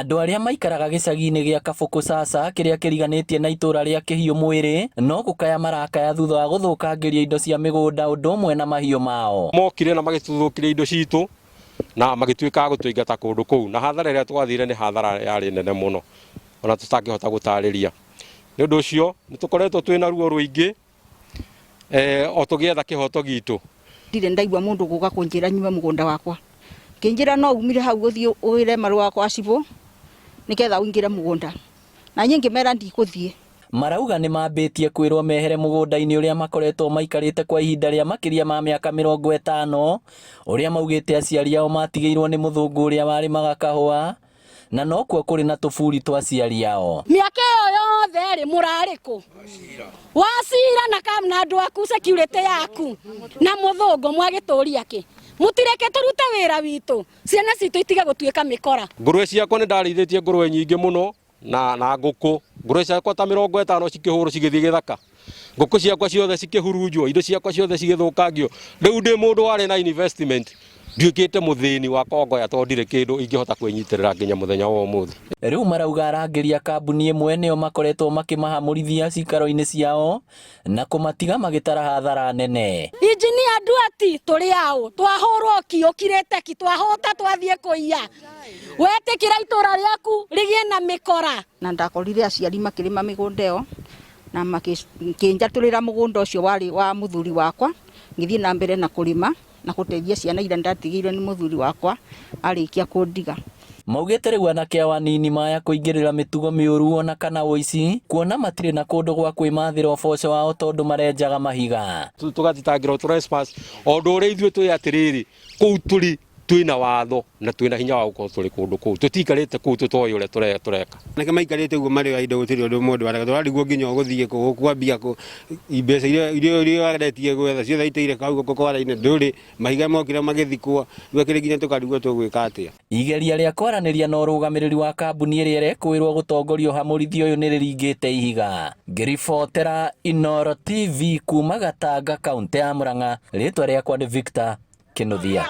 Andũ arĩa maikaraga gĩcagi-inĩ gĩa Kabũkũ Sasa kĩrĩa kĩriganĩtie na itũũra rĩa Kĩhiũ Mwĩrĩ no gũkaya marakaya thutha wa gũthũkangĩrio indo cia mĩgũnda ũndũ ũmwe na mahiũ mao. Mokire na magĩtũthũkĩria indo citũ na magĩtuĩka a gũtũingata kũndũ kũu, na hathara ĩrĩa twathire nĩ hathara yarĩ nene mũno ona tũtangĩhota gũtarĩria. Nĩ ũndũ ũcio nĩ tũkoretwo twĩna ruo rũingĩ eh, o tũgĩetha kĩhoto gitũ. Ndirĩ ndaigua mũndũ gũka kũnjĩra nyume mũgũnda wakwa. Kĩnjĩra no umire hau ũthiĩ wĩre marũa kwa cibũ nĩgetha ũingĩre mũgũnda. Na niĩ ngĩmera ndikũthiĩ. Marauga nĩ mambĩtie kwĩrwo mehere mũgũnda-inĩ ũrĩa makoretwo maikarĩte kwa ihinda rĩa makĩria ma mĩaka 50, ũrĩa maugĩte aciari ao matigĩirwo nĩ mũthũngũ ũrĩa warĩmaga kahũa na nokuo kũrĩ na tũburi twa aciari ao. Mĩaka ĩyo yothe rĩ mũrarĩ kũ? Wacira na kam na andũ aku security yaku na mũthũngũ mwagĩtũria kĩ? Mũtireke tũrute wĩra witũ, ciana citũ itige gũtuĩka mĩkora. Ngũrwe ciakwa nĩ ndarĩithĩtie ngũrwe nyingĩ mũno na na ngũkũ. Ngũrwe ciakwa ta 50 cikĩhũrwo cigĩthiĩ gĩthaka. Ngũkũ ciakwa ciothe cikĩhurunjwo, indo ciakwa ciothe cigĩthũkangio. Rĩu ndĩ mũndũ warĩ na investment, nduĩkĩte mũthĩni wa kongoya tondũ ndirĩ kĩndũ ingĩhota kwĩnyitĩrĩra nginya mũthenya wa ũmũthĩ. Rĩu marauga arangĩri a kambuni ĩmwe nĩo makoretwo makĩmahamũrithia cikaro-inĩ ciao na kũmatiga magĩtara hathara nene. Injinia Nduati tũrĩ aũ? Twahũrwo ki ũkirĩte ki, twahũta twathiĩ kũiya. Wetĩkĩra itũra rĩaku rĩgĩe na mĩkora. Na ndakorire aciari makĩrĩma mĩgũnda ĩyo na makĩnjatũrĩra mũgũnda ũcio warĩ wa mũthuri wakwa, ngĩthiĩ na mbere na kũrĩma na gũteithia ciana iria ndatigĩirwo nĩ mũthuri wakwa arĩkia kũndiga. Maugĩte rĩu anake ao anini maya kũingĩrĩra mĩtugo mĩũru ona kana ũici kuona matirĩ na kũndũ gwa kwĩmathĩra ũboco wao tondũ marenjaga mahiga. Tũgathitangĩrwo trespass o ũndũ ũrĩa ithuĩ twĩ atĩrĩrĩ kũu tũrĩ twĩna watho na twĩna hinya wa gũkorwo tũrĩ kũndũ kũu tũtiikarĩte kũu tũtoĩ ũrĩa tũreka. Anake maikarĩte ũguo marĩ a indo gũtirĩ ũndũ mũndũ areka tũrarigwo nginya ũgũthiĩ kũ ũkwambia kũ mbeca iria iria wageretie gwetha ciothe aitĩire hau gũkũ kwara-inĩ ndũrĩ mahiga mokire magĩthikwo rĩu akĩrĩ nginya tũkarigwo tũgwĩka atĩa. Igeria rĩa kwaranĩria na ũrũgamĩrĩri wa kambuni ĩrĩa ĩrekũĩrwo gũtongoria ũhamũrithia ũyũ nĩrĩringĩte ihiga. Ngĩribotera Inooro TV kuma Gatanga, kauntĩ ya Murang'a, rĩtwa rĩakwa nĩ Victor Kĩnuthia.